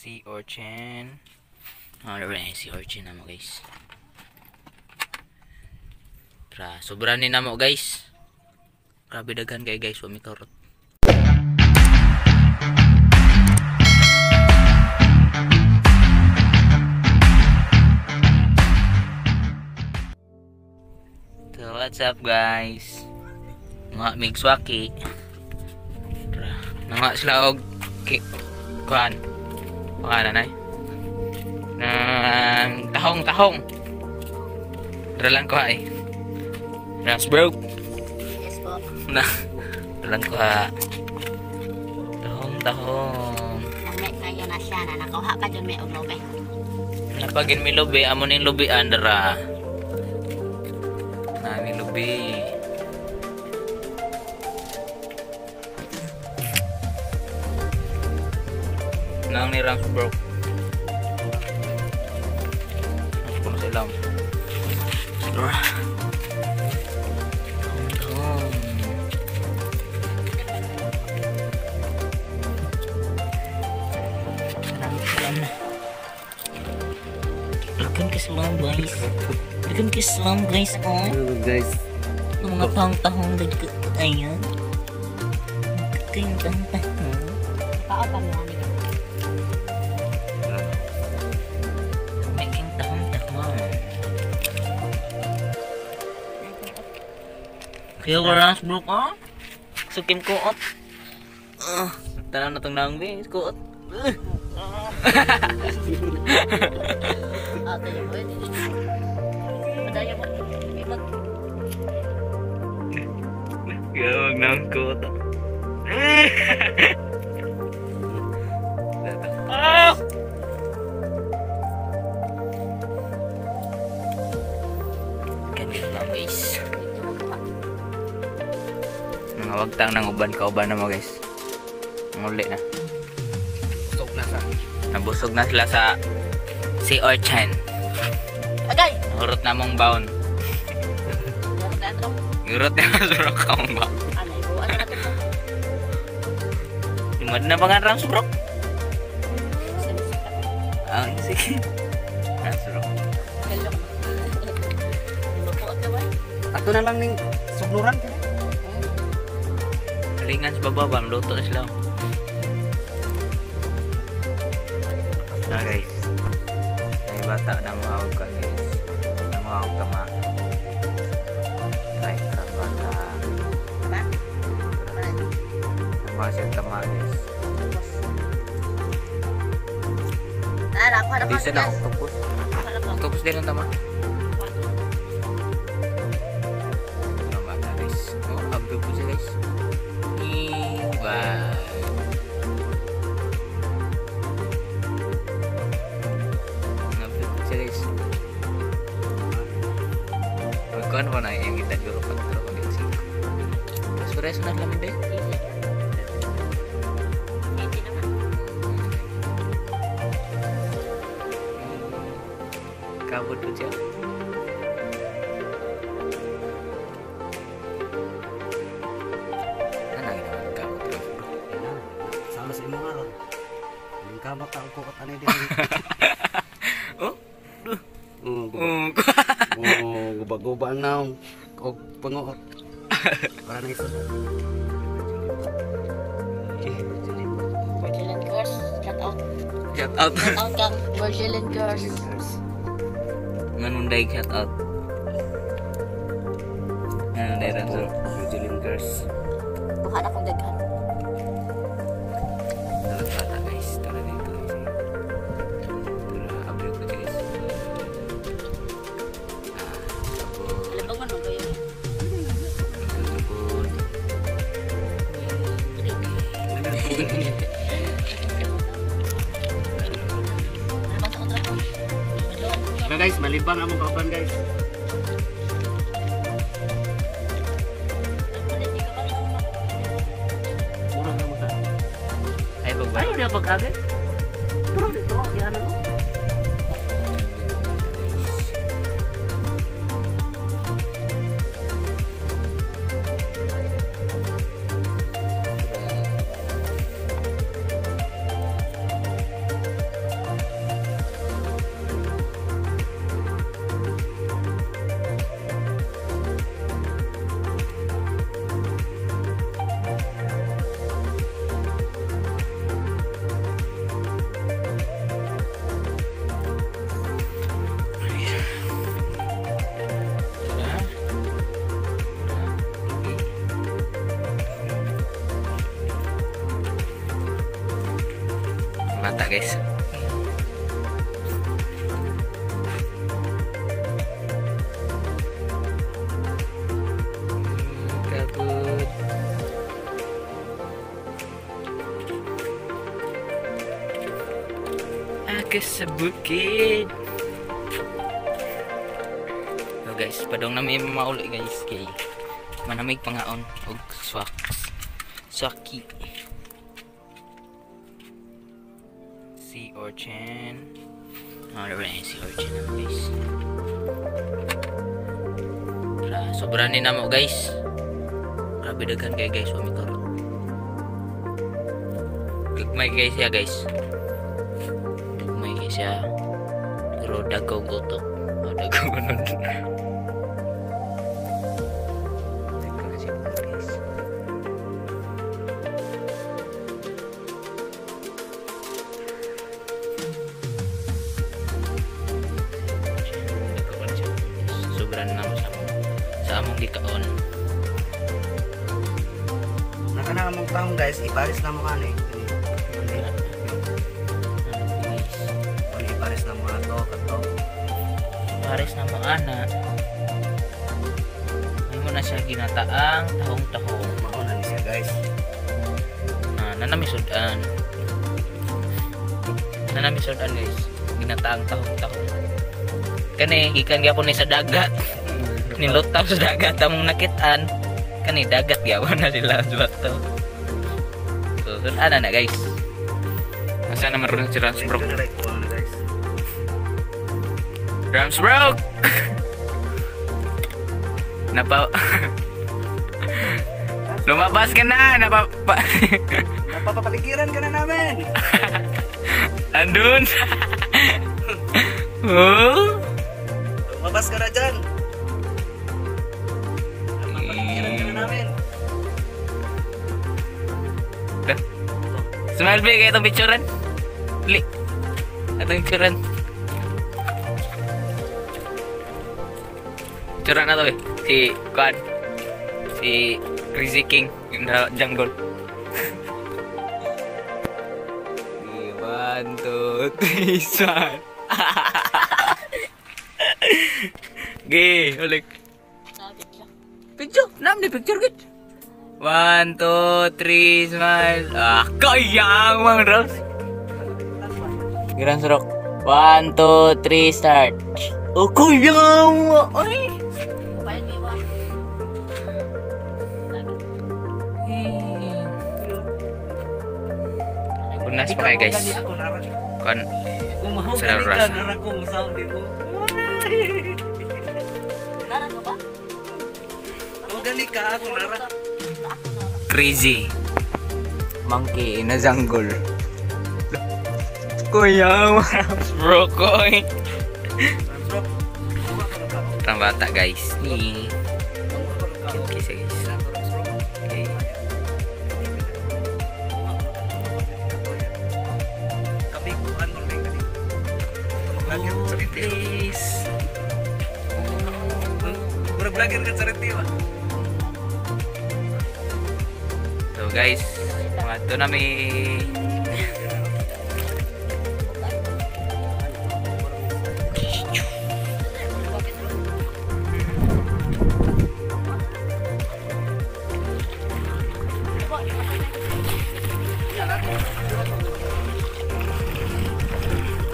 Sea urchin. Alright, sea urchin na mo, guys. Tara, sobra ni namo, guys. Grabe daghan kay, guys, wa mi karot. So, what's up, guys? Mga migswaki. Tara, nanga sila og kuan. Pangalan ay? Nang tahong-tahong. Tara lang ko ay. Rams broke. Yes po. Na. Tara lang ko ha. Tahong-tahong. Lami kayo na siya na nakuha pa dyan may og lobe. Napagin mi lubi, amo ning lubi andra. Nami lubi. Nang ni Rams broke. Mas kuno sa ilam. Tara. Tahong-tahong. Salam na. Daghan ka salam, guys. Daghan ka salam, guys, oh. Hello, guys. Yung mga tahong-tahong dagko. Ayan. Kayong tahong-tahong. Pao pa mo ani. Making tahong-tahong. Kaya wala sa broke, oh. Sukim kuot. Tanaw na itong naong, be. Kuot. Ah, tayo mo. Padaya mo. Ibot. Gawag ng kuot. Ah! Ganito lang, guys. Mga wagtang ng uban kauban na mo, guys. Muli na. Busog na sa. Nabusog na sila sa sea urchin. Agay. Hurot na mong baon. Hurot na surok ka mong baon. Ano ibo? Ano na to? Lumad na ba nga Rams bro? Ah, sige. Rams bro. Hello. Ato na lang ning sugnuran. Kalingan sa baba ba? Luto na sila. Ah, guys. Ay bata na mahawag ka, guys. Na mahawag ka ma. Ay, tara bata. Ba? Namahawag siya tama, guys. Tara, kuha na Di siya na octopus. Octopus din ang tama. Ang bata, guys. Oh, abdo po siya, guys. Bye. Abdo po siya, guys. Magkuhan pa na yung kita duro pag duro pag singko. Mas preso na lang din. Kabut po siya. Ano naman kabut bro? Sama sa imong aron. Ning kamot ang kuot ani din. Oh? Oh, Oh, oh, guba-guba ang naong og panguot. Para na isa. Virgilin Curse. Shout out. Shout out. Shout out kang Virgilin Curse. Nganong day shout out? Nganong day Ramsur? Virgilin Curse. Kuha na kong daghan. Tara bata, guys. Tara dito, guys. Tara, abri ko, guys. Ah, tapos. Alam ba mo kayo? Tapos. Nah, guys, malibang among kauban, guys. Murag na mo sa. Ay, pagba. Ano niya pag-agay? Pero dito, yan ano. guys. Kabut. Ako sa bukid. So guys, padong na may mauli guys kay manamig pangaon og swaks. Swaki. Sea urchin. Alright, sea urchin na guys. Sobra ni namo guys. Grabe daghan kay guys, wa mi karot. Gagmay guys ya guys. Gagmay guys ya. Pero dagaw goto. Oh, dagaw ganun. Sobra na namo sa among gikaon. Nakana among taong guys, ipares na mo ani. Ipares na mo ato kato. Pares na mo ana. May mo na siya ginataang tahong-tahong. Mao na ni siya guys. Ah, nanami sudan. Nanami sudan guys. Ginataang tahong-tahong. Kani gikan gyapon ni sa dagat. Nilutaw sa dagat among nakitaan. Kani dagat gyapon na sila sa bato. So sudan na guys. Asa naman ron si Ramsbrook? Guys. Ramsbrook! Napa... Lumabas ka na! Napa... Napapaligiran ka na namin! Andun! Oh? Lumabas ka na dyan! Napapaligiran ka na namin! Smile be, kaya itong picturean. Li. Itong picturean. Picturean na to eh. Si Kwan. Si Crazy King in the jungle. 1, 2, 3, smile. Gi, ulik. Picture, nam ni picture gid. 1, 2, 3, smile. Ah, kayang mang Rose. Giran surok. 1, 2, 3, start. Oh, kayang. Ay. Unas pa kayo guys. Kon sa rasa. Crazy monkey in a jungle. Kuya, bro koy. Rambata guys ni. Cute kasi guys. Okay. Please. So guys, mga ito na may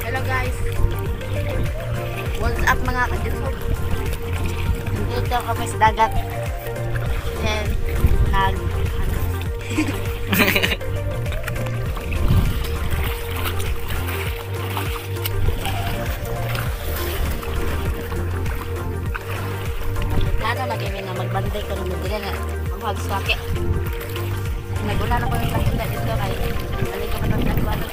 Hello guys. What's up mga ka-Diyos? Nandito kami sa dagat. Then, nag... Plano na kami na magbantay ko ng madila na maghagswake. Naguna na ko ng nakita dito kay balik ko pa ng nagwano.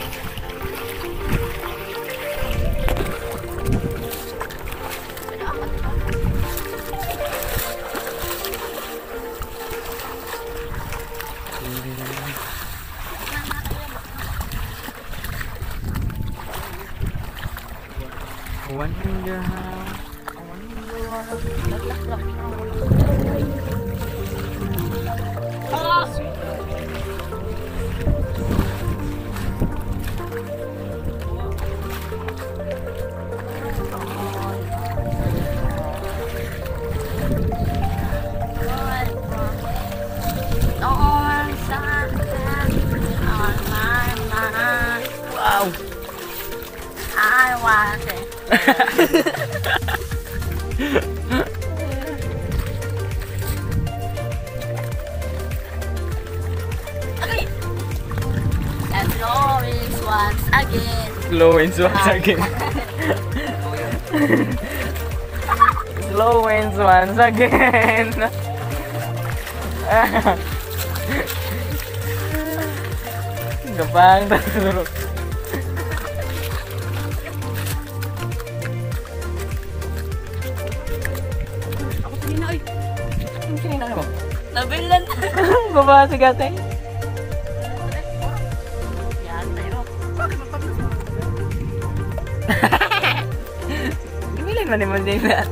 Wonder how. I want it. Okay. And Florence once again. Slow wins once again. Slow wins once again. Gapang tulog. Ako kanina ay. Ang kinina mo? Nabilan. Baba si gate. Yan tayo. Bakit magpapos mo? Gimilan man ni mo din na.